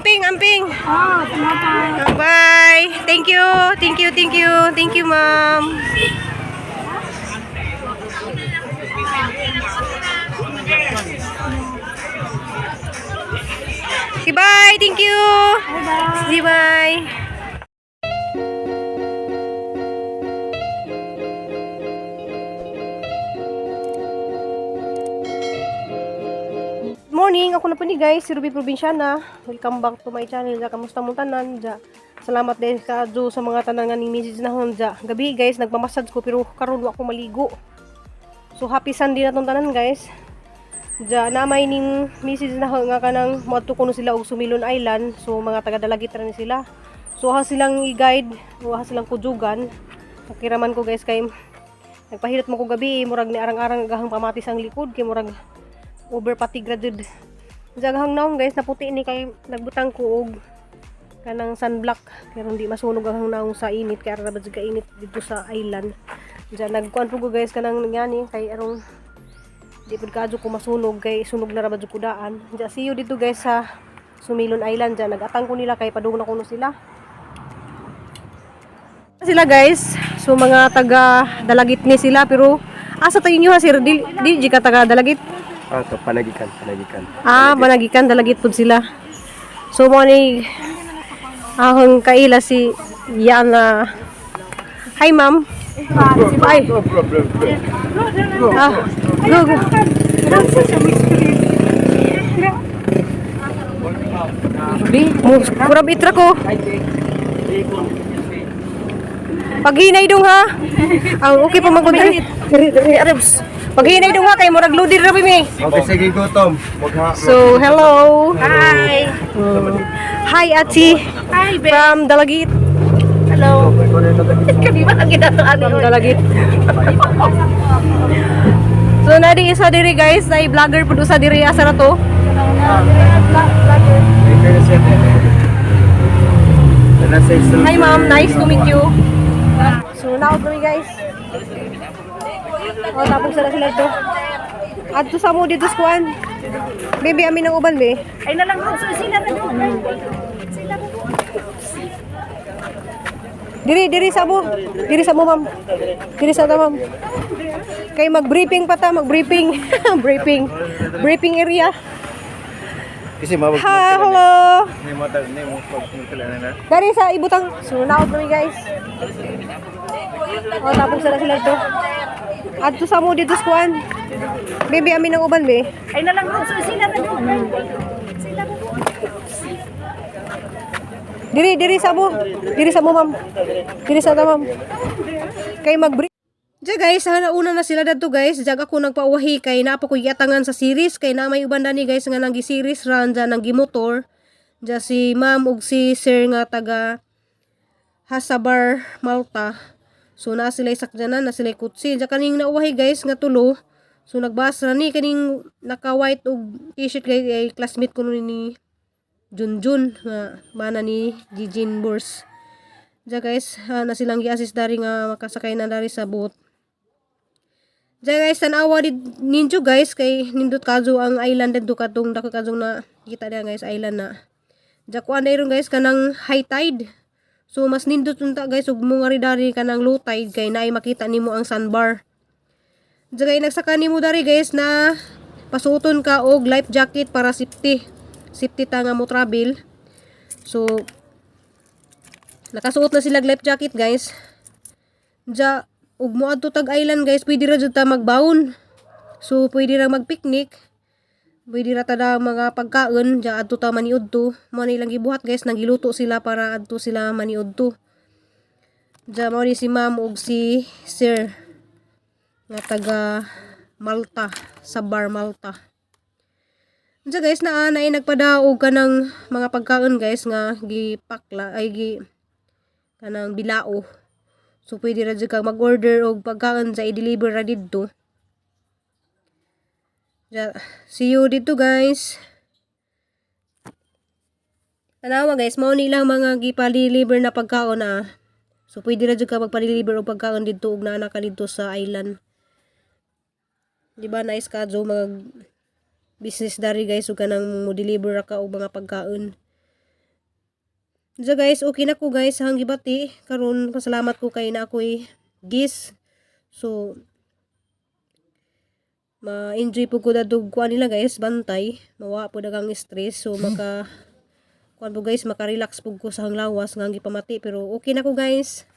Amping, amping. Oh, salamat. Bye. Thank you. Thank you, thank you. Thank you, ma'am. Okay, bye. Thank you. Bye-bye. See you, bye. Morning, ako na po ni guys, si Ruby Provinciana. Welcome back to my channel. Ja, kamusta mong tanan? Ja, salamat din ka Jo sa mga tanan nga ning message na hon. Ja, gabi guys, nagmamassage ko pero karon wa ko maligo. So happy Sunday na tong tanan, guys. Ja, namay ning message na ho nga kanang moadto kuno sila og Sumilon Island. So mga taga Dalagit ra ni sila. So ha silang i-guide, ha silang kujugan. Nakiraman ko guys kay nagpahilot mo ko gabi, murag ni arang-arang gahang pamatis ang likod kay murag over fatigue ra jud. Jagahang naong guys, naputi ni kay nagbutang ko og kanang sunblock pero hindi masunog ang naong sa init kay ara ba jud ka init dito sa island. Diyan nagkuan po ko guys kanang ngani kay arong di pud kaadyo ko masunog kay sunog na ra ba jud ko daan. Diyan see you dito guys sa Sumilon Island. Diyan nagatang ko nila kay padung na kuno sila. Sila guys, so mga taga Dalagit ni sila pero asa tayo inyo ha sir? Di, di ka taga Dalagit? Ah, to, Panagikan, Panagikan. Ah, Managikan, Dalagit pud sila. So mo ni ahong kaila si Yana. Hi, ma'am. Ay. No problem. Ah, go, go. Mo kurab itra ko. Paghinay dong ha. Ang okay pa man ko diri. Diri diri arabs. Paghinay dong ha kay murag loaded ra mi. Okay, sige, gutom. Wag ha. So, hello. Hi. Hi, Ati. Hi, Be. From Dalagit. Hello. Kami ba ang ginatoan From Dalagit. So, nadi isa diri guys, ay vlogger pud usa diri asa ra to. Hi ma'am, nice to meet you. So, naog kami guys. Oh, tapos na sila dito. Adto sa mo dito sa kuan. Baby, amin ang uban be. Ay na lang, so sila na doon. Diri, diri sa mo. Diri sa mo, ma'am. Diri sa ta, ma'am. Kay mag-briefing pa ta, mag-briefing. Briefing. Briefing area. Kasi mawag Hi, hello. Ni mo tal ni mo pag na. Dari sa ibutang. So, naog kami guys. Oh, tapos na sila dito. Adto sa mo dito sa kuan. Baby, amin ang uban be. Ay na lang, so sila na doon. Diri, diri sa mo. Diri sa mo, ma'am. Diri sa ta, ma'am. Kay mag Diya guys, sana una na sila dadto guys. Diya ako nagpauwahi kay naa pa ko giatangan sa series kay na may uban dani guys nga nang series ran diya nang gimotor. Diya si ma'am ug si sir nga taga Hasabar, Malta. So naa sila sakyanan, na sila kutsi. Diya kaning nauwahi guys nga tulo. So nagbas ra ni kaning naka white ug t-shirt kay, ay classmate ko ni Junjun nga mana ni Jijin Burs. Diya guys, na silang gi-assist dari nga makasakay na dari sa boat. Diya guys, tanawa di ninyo guys kay nindot kadto ang island didto katong dako kadtong na kita diya guys island na. Diya kuan dayron guys kanang high tide. So mas nindot unta guys ug mo nga dari kanang low tide kay naay makita nimo ang sandbar. Diya kay nagsaka nimo dari guys na pasuoton ka og life jacket para safety. Safety ta nga mo travel. So nakasuot na sila og life jacket guys. Diya ug moadto tag island guys, pwede ra jud ta magbaon. So pwede ra magpicnic. Pwede ra ta da mga pagkaon, diya adto ta maniudto. Mao na ilang gibuhat guys, nagiluto sila para adto sila maniudto. Diya mao ni si ma'am ug si sir nga taga Malta, sa Bar Malta. Diya guys, naa na nagpadaog ka ng mga pagkaon guys nga gipakla ay gi kanang bilao. So pwede ra jud kang mag-order og pagkaon sa i-deliver ra didto. Diya, see you dito guys. Tanawa guys, mao ni ilang mga gipa-deliver na pagkaon ah. So pwede ra jud ka magpa-deliver og pagkaon didto ug naa na ka didto sa island. Di ba nice ka jo mag business dari guys ug kanang mo deliver ra ka og mga pagkaon. So guys, okay na ko guys hang gibati karon pasalamat ko kay na ako'y gis. So ma-enjoy po ko dadog kuan nila guys, bantay. Mawa po dagang stress, so maka kuan po guys, maka-relax po ko sa hanglawas nga ang gipamati, pero okay na ko guys.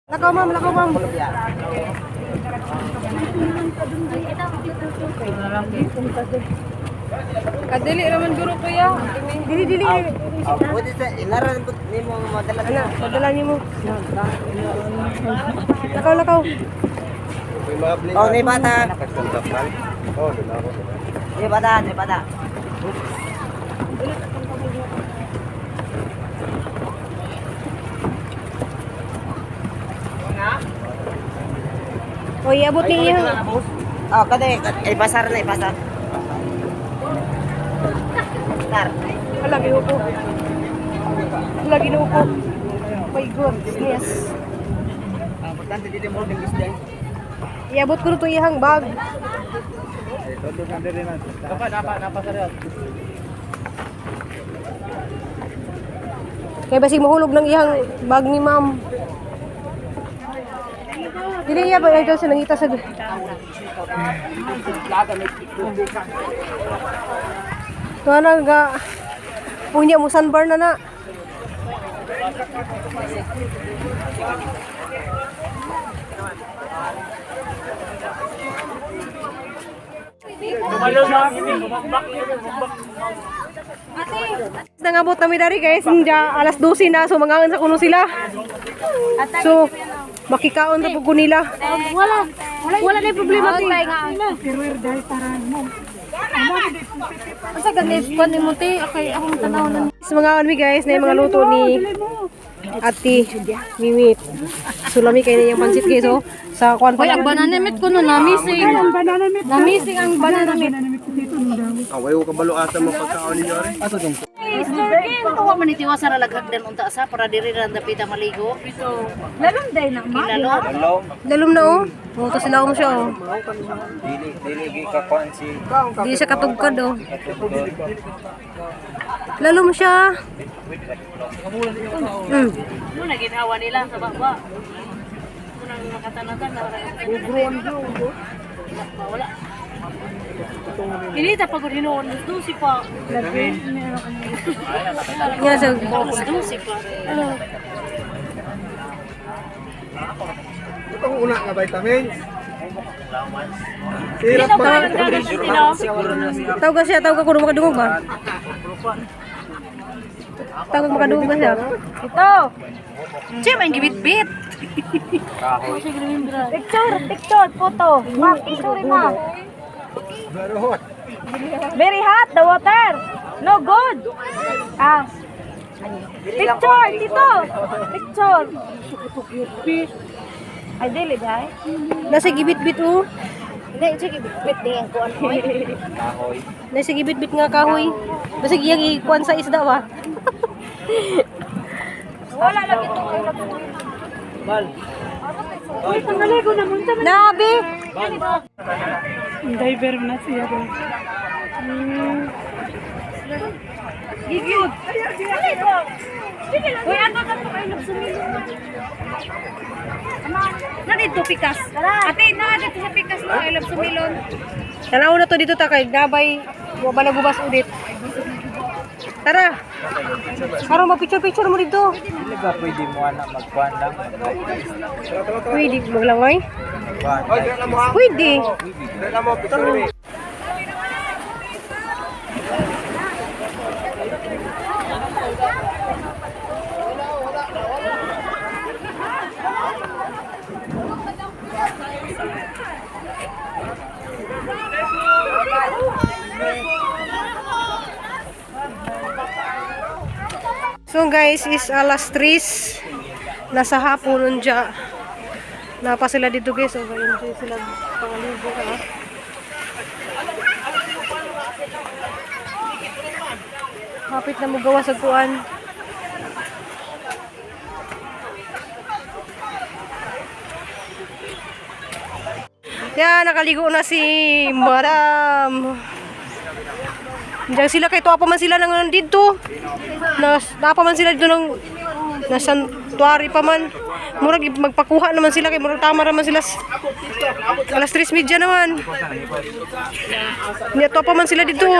Lakaw ma'am, lakaw ma'am. Kadili raman guro kuya. Dili dili. Pwede sa ilaran po nimo nga madala. Ana, padala nimo. Lakaw, lakaw. May mga blink. Oh, may bata. Oh, doon ako. May bata, may bata. Oy, abot ni iyo. Oh, kade, ipasar na ipasar. Sar. Hala, ginuko. Hala, ginuko. My goodness. Importante dito mo ding isda. Iabot ko na itong iyang bag. Kaya basig mahulog ng iyang bag ni ma'am. Dili iya ba ito sa nangita sa. Tuwa na ga unya mo sunburn na na. Nangabot kami dari guys, hindi alas 12 na, so mangangan sa kuno sila. So, Makikaon ra pud ko nila. Wala. Wala na problema ti. Asa ganit kwan nimo ti? Okay, akong tanaw na. Sa mga on mi guys, na yung mga luto ni Ate Mimit. Sulami kayo na yung pansit guys oh. Sa kwan pa Hoy, ang lang. banana meat ko no namising. Ang banana meat. Namising ang banana meat. Away ko kabalo ata mo pagkaon ninyo rin. Tuwa man itiwa sa ralaghagdan unta sa para diri ra dapita maligo. Lalom day na ma. Lalom. Lalom na oh. Oh, tas silawom siya oh. Dili dili gi ka kuan si Di siya katugkad oh. Lalom siya. Mo na ginhawa nila sa baba. Mo nang makatanatan na wala. Ini ta pagod hinuon dusi pa. Nga sa Dusi pa. Itong una nga vitamins. Sirap pa. Tawag ka siya, tawag ka kung makadungog ba? Tawag makadungog ba siya? Ito. Siya man gibit-bit. Picture, picture, photo. Ma, picture ma. Very hot. Very hot, the water. No good. Ah. Picture, tito. Picture. Ay, dili dai. Nasa gibit-bit oh. Hindi, sige, bit din ang kuan ko. Nasa gibit-bit nga kahoy. Basta iyang ikuan sa isda ba? Wala lagi to kay Uy, pangaligo na mo. Nabi! Diver na siya ba? Gigyud. Uy, ano ka to kayo nagsumilo? Na dito pikas. Ate, na dito sa pikas mo I love sumilon. Tanaw na to dito ta kay nabay wa ba nagubas ulit. Tara. Karon ma-picture-picture mo dito. Dili ba pwede mo ana magkuan lang? Pwede maglangay? Pwede. So guys, is alas 3. Nasa hapon unja. Napa sila dito guys. So enjoy sila pangaligo ha. Hapit na mugawa sa kuan. Yan, nakaligo na si Madam. Diyan sila kay tuwa pa man sila nang dito. Nas napa man sila dito ng nasa santuary pa man. Murag magpakuha naman sila kay murag tama raman sila. Alas 3:30 naman. Niya tuwa pa man sila dito.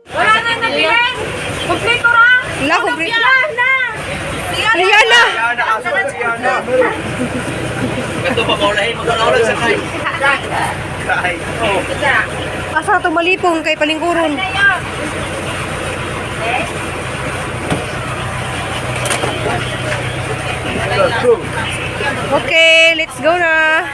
Wala na nabilin. Kompleto ra. La, kompleto. Wala na. Liana! Asa to malipong kay palingkuron. Okay, let's go na.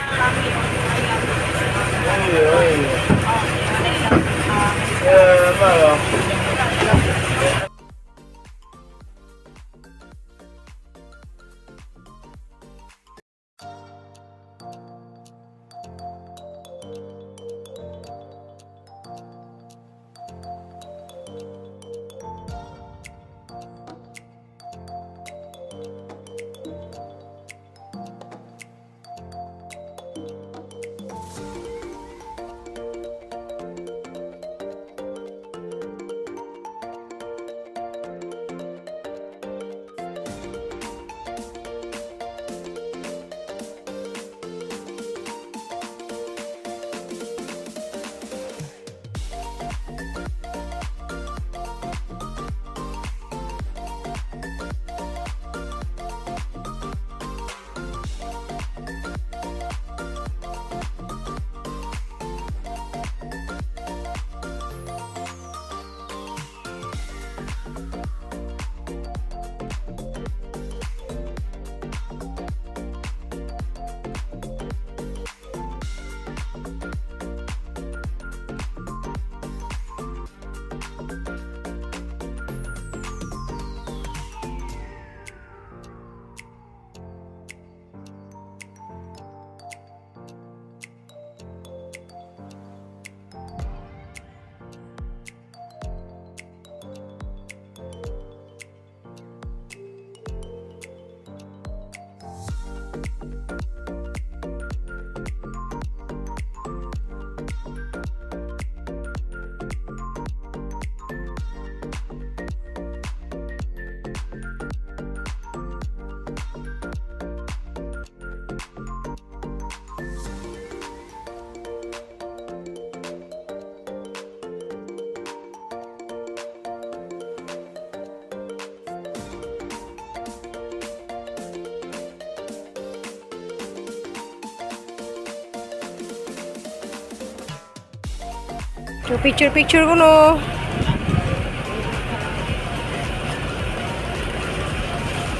So, picture picture ko no.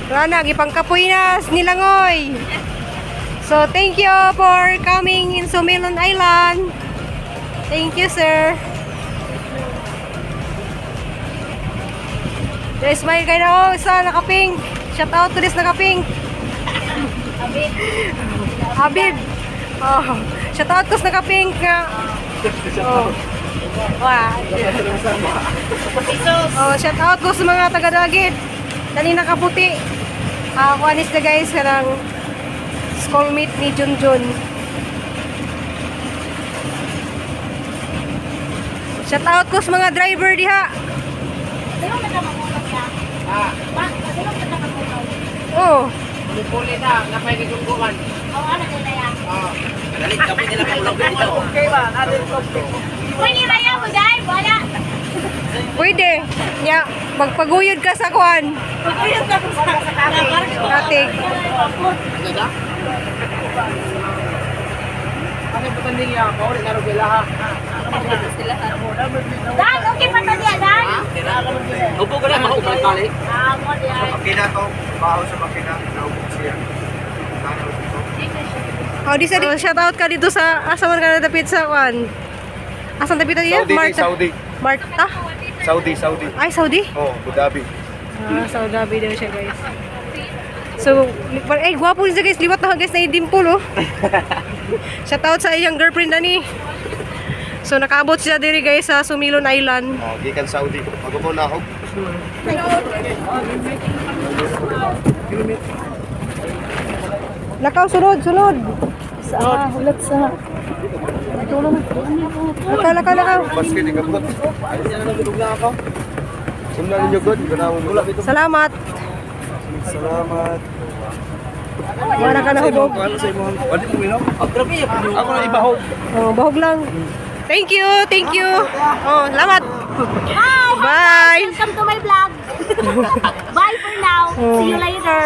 Wala na, gipangkapoy na nilangoy. So, thank you for coming in Sumilon Island. Thank you, sir. So, smile kayo na, oh, isa, naka-pink. Shout out to this naka-pink. Habib. Habib. Oh, shout out to sa naka-pink nga. Oh. Wow. Oh, shout out ko sa mga taga-dagit. Dali nakaputi. Ah, kuanis na guys karang schoolmate ni Junjun. Shout out ko sa mga driver diha. Sino na ka makulog ya? Ba, sino na ka makulog? Oh, Puli na, napay gugguman. Oh, ano nila ya? Okay ba? Natin ko. Pwede ba yan mo dahil? Wala. Pwede. Ya, magpaguyod ka sa kuan. Paguyod ka sa Katig. Ano po tanding ya? Pauli na rin ha. Dan, okay pa to diya, Dan? Upo ko na mahuman balik. Ah, mo diya. Makina to, baho sa makina, naubog siya. Ano ito? Oh, di sa oh, shout out ka dito sa asa man ka na dapit sa kuan. Asan dapit niya? Saudi, Marta. Saudi. Marta? Saudi, Saudi. Ay, Saudi? Oh, Abu Dhabi. Ah, Saudi Dhabi daw siya, guys. So, ay, gwapo niya guys. Liwat na guys na dimple, oh. Shout out sa iyang girlfriend na ni. So, nakaabot siya diri guys sa Sumilon Island. Oh, gikan Saudi. Magupo na ako. Lakaw, sunod, sunod. Sa, ulat sa. Lakaw, lakaw, lakaw. Basket ikabot. Sumna ninyo good, ganaw mo. Salamat. Salamat. Wala ka na hubog. Ano sa imong? Wala mo minom? Ako na ibahog. Oh, bahog lang. Thank you, thank you. Oh, salamat. Hi! Bye. Welcome to my vlog. Bye for now. See you later.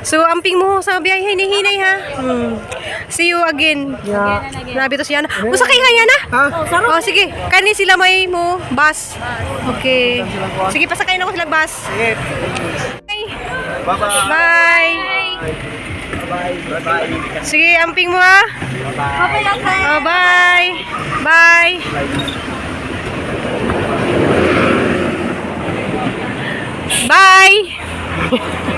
So, amping mo sa biyahe, hinay-hinay ha. See you again. Yeah. Grabe to si Yana. Usa kay Yana? Ha? Oh, sige. Kani sila may mo bus. Okay. Sige, pasakayin ako sila bus. Sige. Bye. Bye-bye. Bye. Bye. Bye. Sige, amping mo ha. Bye. Oh, bye. Bye. Bye.